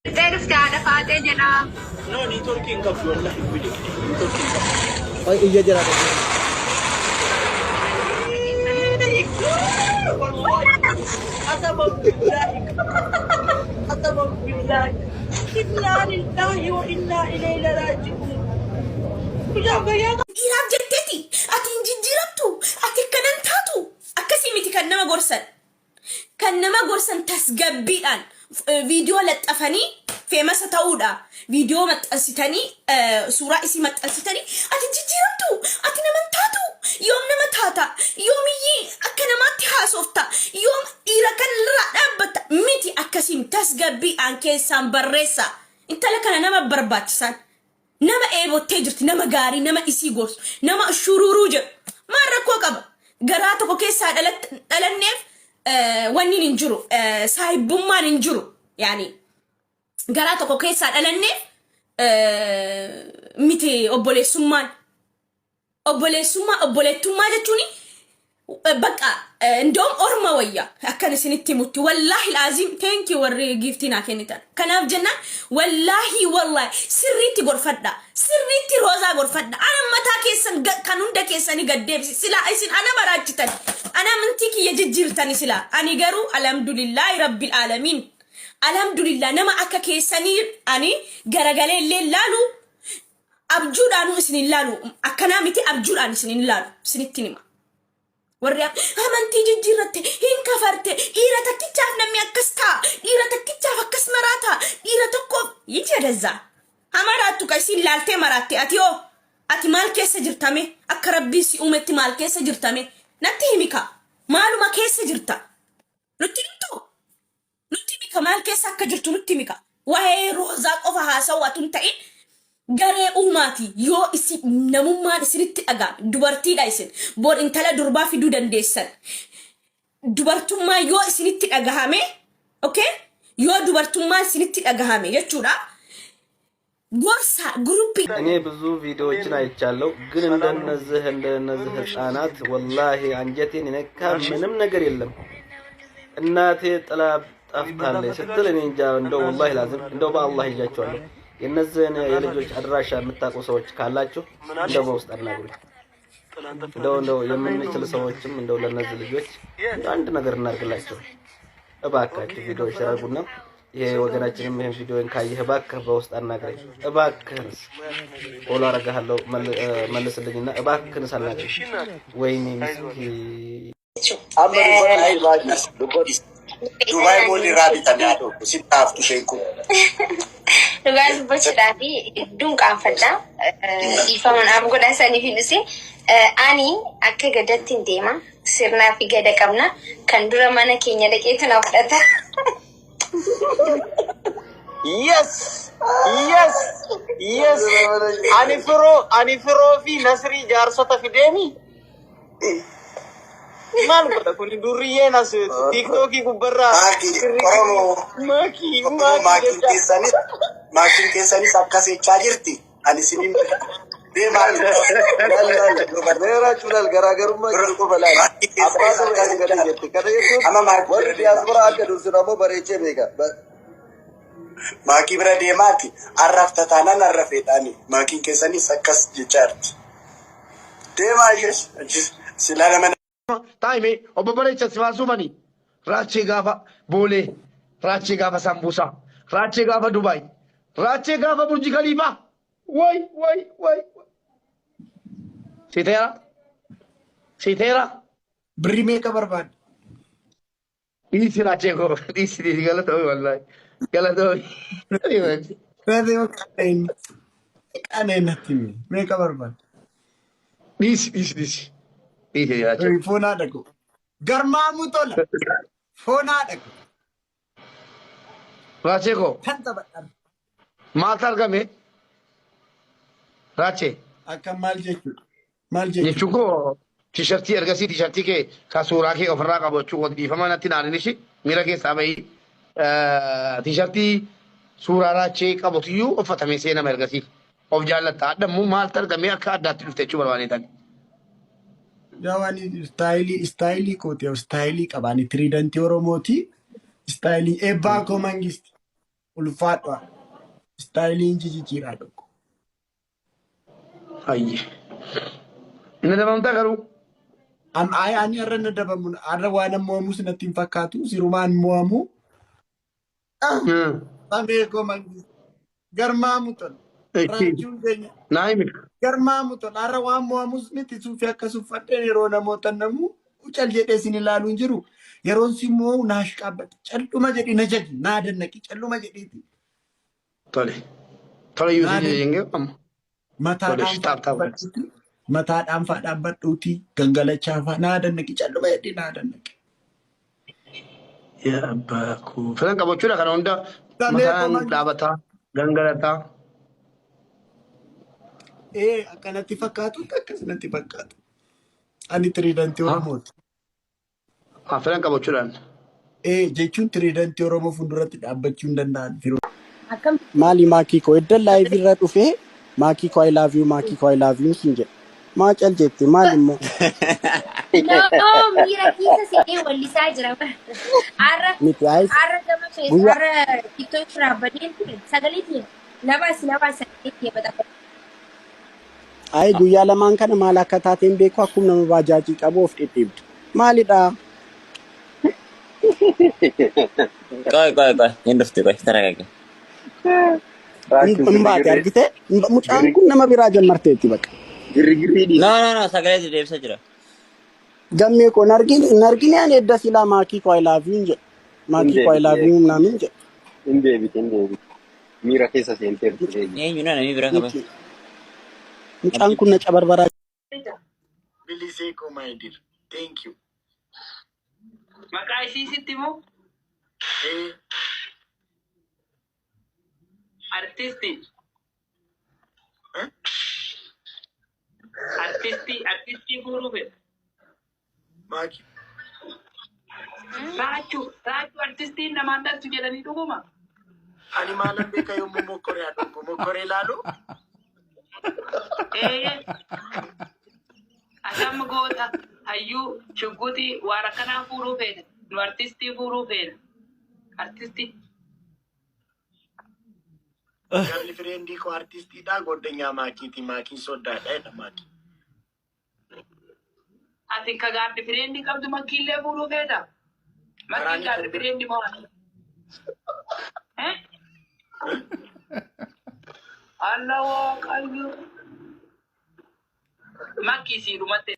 Dhufee dhufte haadha faaxee jedhaa. No, niitoorkii hin qabdu wallahi bili. Niitoorkii hin qabdu. Ay iyya jira dhaggeeffadhu. Wallahi. Qasaman billahi. Qasaman billahi. Innaa lillahi wa innaa ilayhi raaji'uun. Guyyaa guyyaa Dhiiraaf jetteeti ati hin jijjiiramtu ati akkanan taatu akkasii miti kan nama gorsan. Kan nama gorsan tasgabbiidhaan viidiyoo laxxafanii feemasa ta'uudha. Viidiyoo maxxansitanii suuraa isii maxxansitanii ati jijjiiramtu ati nama hin taatu yoom nama taata yoomiyyii akka namaatti haasofta yoom dhiira kan irraa dhaabbatta miti akkasiin tasgabbiidhaan keessaan barreessa. Intala kana nama barbaachisaan. Nama eebottee jirti, nama gaarii, nama isii gorsu, nama shuruuruu jedhu. Maal rakkoo qaba? Garaa tokko keessaa dhalanneef wanni hin jiru, saahibbummaan hin jiru. Yaani garaa tokko keessaa dhalanneef miti obboleessummaan. Obboleessummaa obboleettummaa jechuun bakka indoom orma wayya akkan isinitti himutti wallaahi laaziim thank you warri giiftii naa kennitan kanaaf jennaan wallaahi wallaahi sirriitti gorfadha sirriitti roozaa gorfadha ana mataa keessan kan hunda keessanii gad deebisi silaa isin ana maraachitan ana amantii kiyya jijjiirtani silaa ani garuu alhamdulillaahi rabbil aalamiin alhamdulillah nama akka keessanii ani garagalee illee laalu Abjuudhaanuu isin hin laalu. Akkanaa miti abjuudhaan isin hin laalu. Isinittiin hima. Warri amantii jijjiirratte hin kafarte dhiira takkichaaf namni akkas ta'a dhiira takkichaaf akkas maraata dhiira tokkoof yiti adazzaa. Hamaraattu ka isin laaltee maraatte ati hoo ati maal keessa jirtame akka rabbiin si uumetti maal keessa jirtame natti himi ka maaluma keessa jirta nutti himtuu. Nutti himi ka maal keessa akka jirtu nutti himi ka. Waa'ee roozaa qofa haasa'uu atu hin ta'in garee uumaati yoo isin namummaan isinitti dhaga'ame dubartiidha isin bor intala durbaa fiduu dandeessan dubartummaa yoo isinitti dhagahame okay yoo dubartummaan isinitti dhagahame jechuudha gorsa guruppii እኔ ብዙ ቪዲዮዎችን አይቻለሁ፣ ግን እንደነዚህ ህፃናት ወላሂ አንጀቴን የነካ ምንም ነገር የለም። እናቴ ጥላ ጠፍታለች ስትል እኔ እንጃ እንደው ወላሂ ላዝም እንደው በአላህ ይዣቸዋለሁ። የእነዚህን የልጆች አድራሻ የምታውቁ ሰዎች ካላችሁ እንደው በውስጥ አናግሩኝ። እንደው የምንችል ሰዎችም እንደው ለእነዚህ ልጆች እንደው አንድ ነገር እናድርግላቸው እባካችሁ። ቪዲዮ ሼር አድርጉና ይሄ ወገናችንም ይሄን ቪዲዮን ካየህ እባክህ በውስጥ አናግረኝ እባክህንስ፣ ፎሎ አደርግሃለሁ መልስልኝና እባክህንስ አናግረኝ። ወይኔ ምስኪን Amma dubbadhu ayi baay'ee dubbadhu. Dubaay moolli irraa bitame haa ta'u sitti haftu isheen kun. Dhugaa dubbachuudhaa fi hedduun qaanfadha. Dhiifama naaf godha saniif hin dhuse. Ani akka gadatti hin deema. Sirnaa fi gada qabna. Kan dura mana keenya dhaqeetu na fudhata. Yes! Yes! Yes! Ani firoo fi Nasrii jaarsota fideemi. Maal godha kun durriyyeen as tiiktookii gubbarraa Maakii Oromoo maakii Oromoo maakii maakiin jecha. keessanis maakiin keessanis akkas jechaa jirti. Ani isiniin deemaa Laal laal meeraa cuulaal garaagarummaa jiru qofa laal. Maakiin Abbaa keessanis saba akkas erganii jechaa jette. Kana jechuun Amma maakii warri bira deemaa. diyaasporaa akka dursin ammoo bareechee beeka. Maakii bira deemaati arrafta taanaan arrafeedhaani. Maakiin keessanis akkas jechaa jirti. Deemaa ishees achis silaa nama Taa'ime obbo Bareecha si baasuufani. Raachee gaafa Boolee, raachee gaafa Sambuusaa, raachee gaafa Dubaay, raachee gaafa Burji Kaliifaa. Way way way. Siteera. Siteera. Birrii meeqa barbaadda? Dhiisi raachee koo dhiisi dhiisi galatoomi wallaahi galatoomi. Qaanee natti himi. Meeqa barbaadda? Dhiisi dhiisi dhiisi dhiisi raachee koo. Foon haadha koo. Garmaamuu tola. Foon haadha koo. Raachee koo Kan taphadhan. maaltu argame raachee Akka maal jechuudha? Maal jechuudha? jechuun koo tishartii ergasii tishartii kee ka suuraa kee ofirraa qabu jechuu koo dhiifama natti naan ishii miira keessaa bahii tishartii suuraa raachee qabutiyyuu uffatamee seenama ergasii of jaallatta adda immoo maaltu argamee akka addaatti dhufte jechuu barbaadeetan. Yaa waan istaayilii istaayilii kooti istaayilii qaba ani tiriidantii Oromooti. Istaayilii eebbaa koo mangisti. Ulfaadha. Istaayiliin jijjiiraa tokko. Ayyi. Inni dabamtaa garuu. Ani har'a na dabamu har'a waan mo'amus natti hin fakkaatu sirumaan mo'amu. Samee koo mangis garmaamu tola. Raachuun keenya Naa himi. garmaamu tola har'a waan mo'amus miti suufii akkas uffadheen yeroo namoota namu cal jedhee sin ilaaluu hin jiru. Yeroon si mo'u naash qaabbate calluma jedhi na jaji naa dannaqi calluma jedhiiti. Tole. Tole Naa yuusuf dannaqi. jengee amma. Tole Mataadhaan faa taap taap. dhaabbadhuuti. Mataadhaan faa dhaabbadhuuti. Gangalachaa faa naa dannaqi calluma jedhi naa dannaqi. Yaa abbaa koo. Filan qabachuudha kana hunda Samee koo mataan mangis. dhaabataa gangalataa. Ee akkanatti fakkaatu akkasinatti fakkaatu. Ani tiriidantii Oromooti. Haa filan qabachuudhaan. Ee jechuun tiriidantii Oromoo fuulduratti dhaabbachuu hin danda'an. Akkam Maali maakii koo edda live irra dhufee maakii koo I love you maakii koo I love you siin jedha. Maa cal jette maal immoo? No, miira keessa seenee wallisaa jira. Har'a Miti ayis har'a gama fees guyyaa har'a TikTok irraa badeen ture sagalee ta'e labaas labaas sagalee ta'e baxafa. ayi guyyaa lamaan kana maal akka taateen beeku akkuma nama baajaajii qabu of dhidhiibdu. Maalidha? ቆይ ቆይ ቆይ hin dhufti ቆይ ተረጋጋ። Hin baate argite mucaan kun nama biraa jammarteetti baqa. No no no sagalee deebisa jira. Gammee koo hin argine ani edda silaa maakii koo I love you jedha. Maakii koo I love you naamin jedha. Hin deebite hin deebite. Miira keessa seenteerti eegi. Eenyu na namni bira qaba. Miti mucaan kun na cabarbaraa Bilisee koo my dear. Thank you. Maqaa ishii sitti moo Ee artistii artistii artistii fuudhuu fedha. Maakii. Raachuu raachuu artistiin namaan dhaltu jedhanii dhuguma. Ani maalan beeka yommuu mokkoree adongo mokkoree ilaalu. Ee akkam goota hayyuu shuggutii waan akkanaa fuudhuu feena nu artistii fuudhuu feena artistii. Galli friendii koo artistiidha goddanyaa maakiiti maakiin soddaadha jedha maakii. Ati ka gaaddi friendii qabdu makkiillee fuudhuu feeta. Makkiin Karaan gaaddi friendii moo Eh? Allah waaqayyo. Makkii siidhumatti.